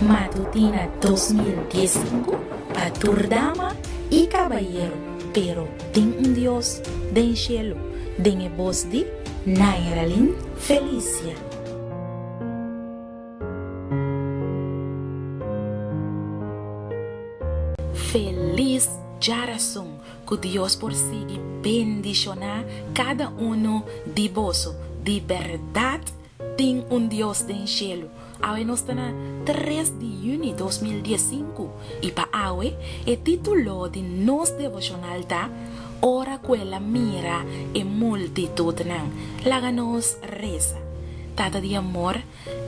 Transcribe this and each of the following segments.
Matutina 2015 pa tur dama i kabayero, pero tin un Dios den shelu, den e bos di Nairalyn Felicia. Felis djarason ku Dios por sigui bendishoná kada unu di boso. Di bèrdat tin un Dios den shelu. Awe nos ta na tres di yüni 2015 i pa awe e título di nos devoshonal ta Ora ku el a mira e multitutnan. Laga nos resa. Tata di amor,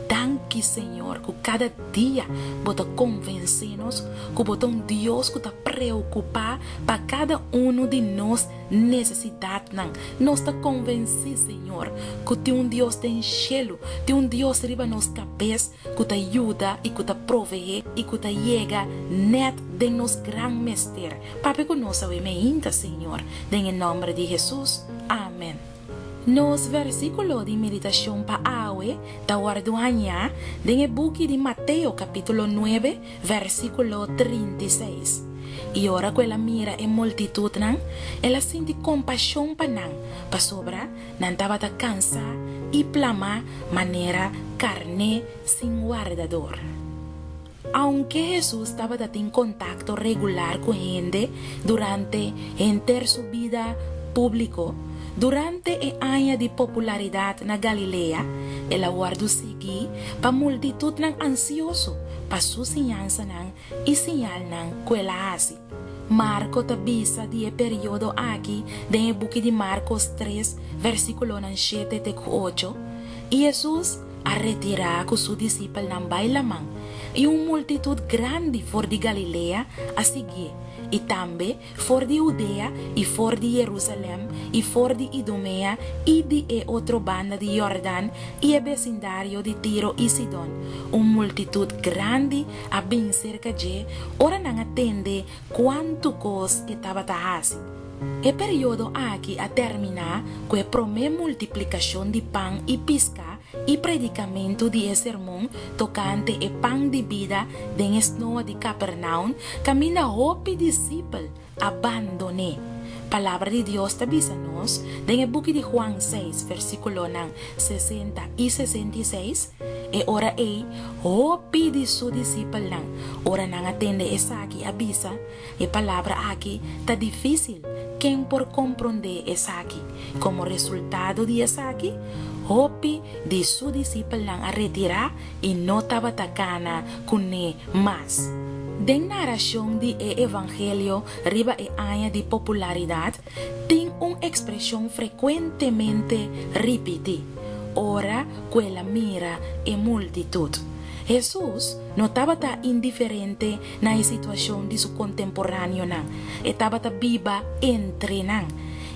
Danki Señor ku kada dia bo ta konvensé nos ku bo ta un Dios ku ta preokupá pa kada unu di nos nesesidatnan. Nos ta konvensí Señor ku tin un Dios den shelu, tin un Dios riba nos kabes ku ta yuda i ku ta proveé i ku ta yega nèt den nos gran mester. Papia ku nos awe meinta Señor, den e nòmber di Hesus. Amen. Nos versíkulo di meditashon pa awe ta wòrdu hañá den e buki di Mateo kapítulo nuebe, versíkulo 36. I ora ku el a mira e multitutnan, el a sinti kompashon pa nan, pasobra nan tabata kansá i plamá manera karné sin wardador. Aunke Hesus tabata tin kontakto regular ku hende durante henter su bida públiko, durante e aña di popularidat na Galilea, el a wòrdu siguí pa multitutnan ansioso pa su siñansanan i siñalnan ku el a hasi. Marko ta bisa di e periodo aki den e buki di Markos tres, versíkulonan shete te ku ocho, I Hesus a retirá ku su disipelnan bai laman, i un multitut grandi for di Galilea a siguié, i tambe for di Hudea i for di Jerusalèm i for di Idumea i di e otro banda di Jordan i e besindario di Tiro i Sidon. Un multitut grandi a bin serka dje ora nan a tende kuantu kos e tabata hasi. E periodo aki a terminá ku e promé multiplikashon di pan i piská i predikamentu di e sermon tokante e pan di bida den e snoa di Kapernaum kaminda hopi disipel a bandon'é. Palabra di Dios ta bisa nos den e buki di Juan seis versíkulonan 60 i 66, E ora ei hopi di su disipelnan, ora nan a tende esaki, a bisa, E palabra aki ta difísil, ken por komprondé esaki? Komo resultado di esaki, hopi di su disipelnan a retirá i no tabata kana kuné mas. Den narashon di e Evangelio riba e aña di popularidat, tin un ekspreshon frekuentemente ripití, Ora ku el a mira e multitut. Hesus no tabata indiferente na e situashon di su kontemporáneonan, e tabata biba entre nan.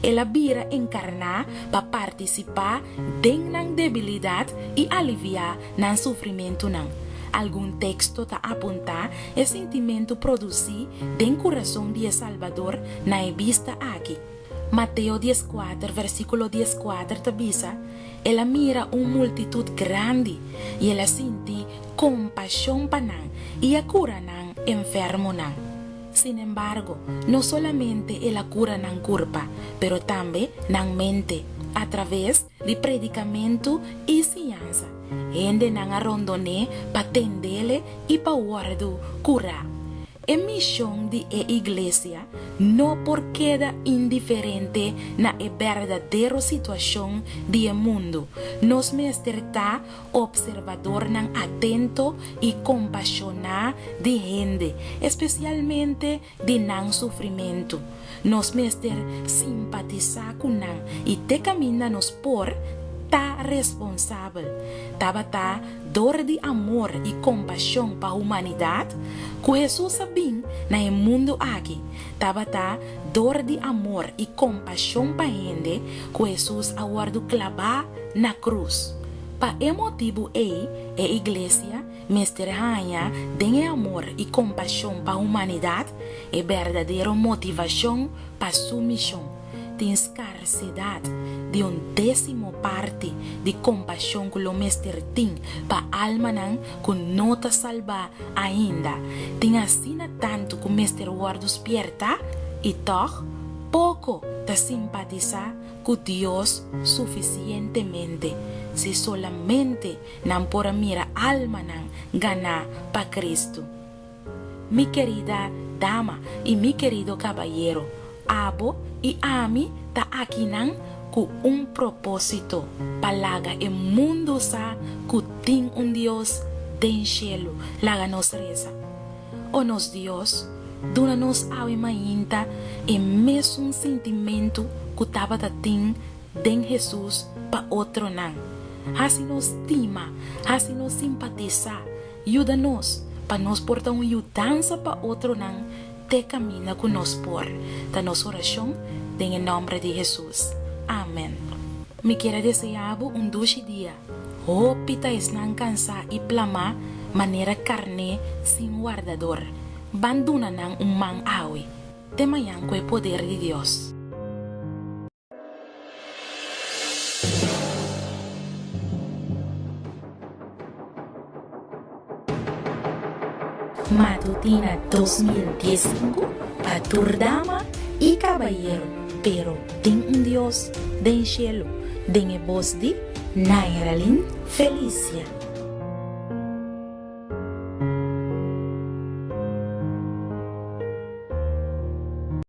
El a bira enkarná pa partisipá den nan debilidat i aliviá nan sufrimentunan. Algun teksto ta apuntá e sintimentu produsí den kurason di e Salbador na e bista aki. Mateo 14, versíkulo 14 ta bisa, El a mira un multitut grandi, i el a sinti kompashon pa nan i a kura nan enfermonan. Sin embargo, no solamente el a kura nan kurpa, pero tambe nan mente, atraves di predikamentu i siñansa. Hendenan a rondon'é pa tend'é i pa wòrdu kurá. E mishon di e iglesia no por keda indiferente na e berdadero situashon di e mundu. Nos mester ta opservadornan atento i kompashoná di hende, espesialmente di nan sufrimentu. Nos mester simpatisá ku nan i te kaminda nos por ta responsabel. Tabata dor di amor i kompashon pa humanidat ku Hesus a bin na e mundu aki. Tabata dor di amor i kompashon pa hende ku Hesus a wòrdu klabá na krus. Pa e motibu ei e iglesia mester haña den e amor i kompashon pa humanidat e berdadero motivashon pa su mishon. tin skarsedat di un désimo parti di kompashon ku lo mester tin pa almanan ku no ta salbá ainda. Tin asina tantu ku mester wòrdu spièrtá i tòg poko ta simpatisá ku Dios sufisientemente si solamente nan por a mira almanan ganá pa Kristu. Mi kerida dama i mi kerido kabayero, abo i ami ta akinan ku un propósito, pa laga e mundu sa ku tin un Dios den shelu. Laga nos resa. O nos Dios, duna nos awe mainta e mesun sintimentu ku tabata tin den Hesus pa otronan. Hasi nos stima, hasi nos simpatisá, Yuda nos pa nos por ta un yudansa pa otronan te kaminda ku nos por. Ta nos orashon den e nòmber di Hesus. Amen. Mi kier a deseá bo un dushi dia. Hopi ta esnan kansá i plamá manera karné sin wardador. Ban duna nan un man awe. Te mañan ku e poder di Dios. Matutina 2015 pa tur dama y cabayero, pero tin un Dios den cielo, den e bos di Nairalyn Felicia.